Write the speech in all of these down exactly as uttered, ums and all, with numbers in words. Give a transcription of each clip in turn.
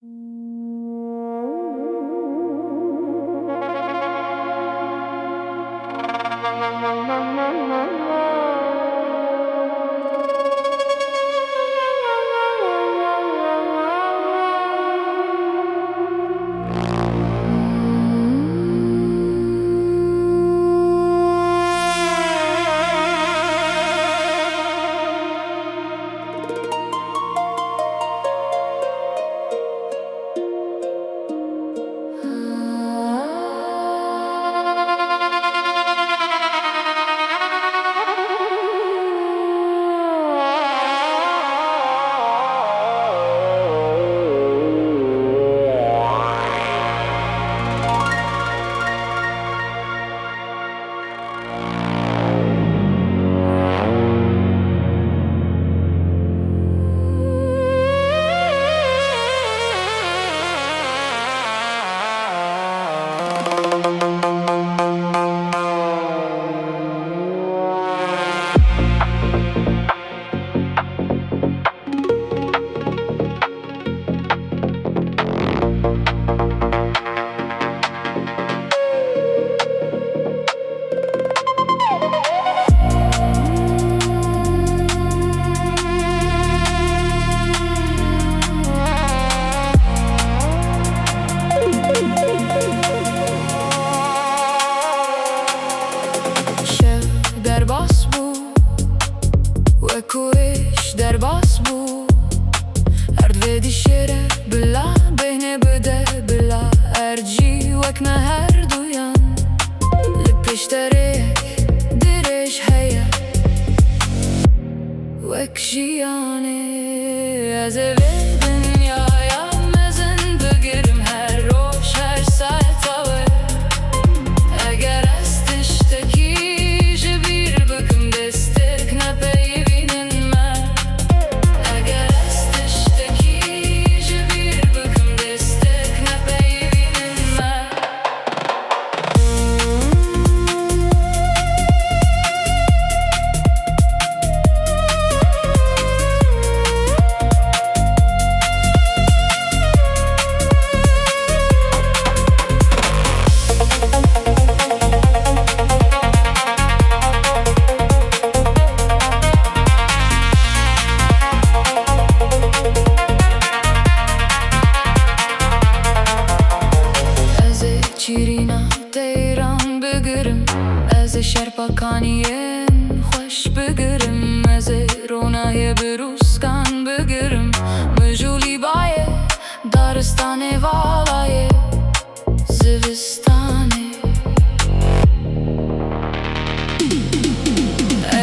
Şev derbas bû, wek êş derbas bû. Erd vê dişêre bila, bêhnê bide bila. Erd jî wek me herduyan, li pêşterê dirêj heye. Wek jiyanê ez ê vê dinyaya mezin bigirim, her roj, her saeta wê. Eger ez tiştekî ji bîr bikim, desttirk nepeyivînin me. Eger ez tiştekî ji bîr bikim, desttirk nepeyivînin me. Ez ê şîrîna teyran bigirim, ez ê şerpa kaniyên xweş bigirim, ez ê ronahiyê birûskan bigirim, mijûlî bayê daristanê, valayê zivistanê.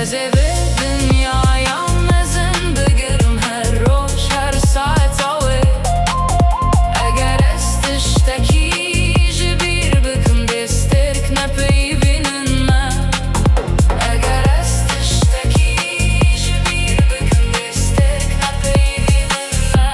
Ez ê vê dinyaya mezin bigirim, her roj, her saeta wê. Eger ez tiştekî ji bîr bikim, desttirk nepeyivînin me. Eger ez tiştekî ji bîr bikim, desttirk nepeyivînin me.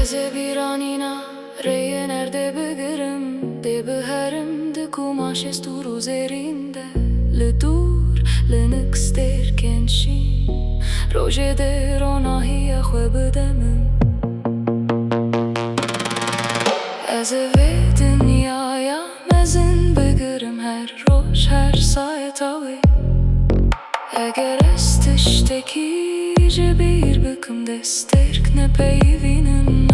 Ez ê bîranîna rêyên erdê bigirim, dê biherim di kumaşê stûr û zêrîn de, li dûr, li nik stêrkên şîn, rojê dê ronahiya xwe bide min. Ez ê vê dinyaya mezin bigirim, her roj, her saeta wê. Eger ez tiştekî ji bîr bikim, desttirk nepeyivînin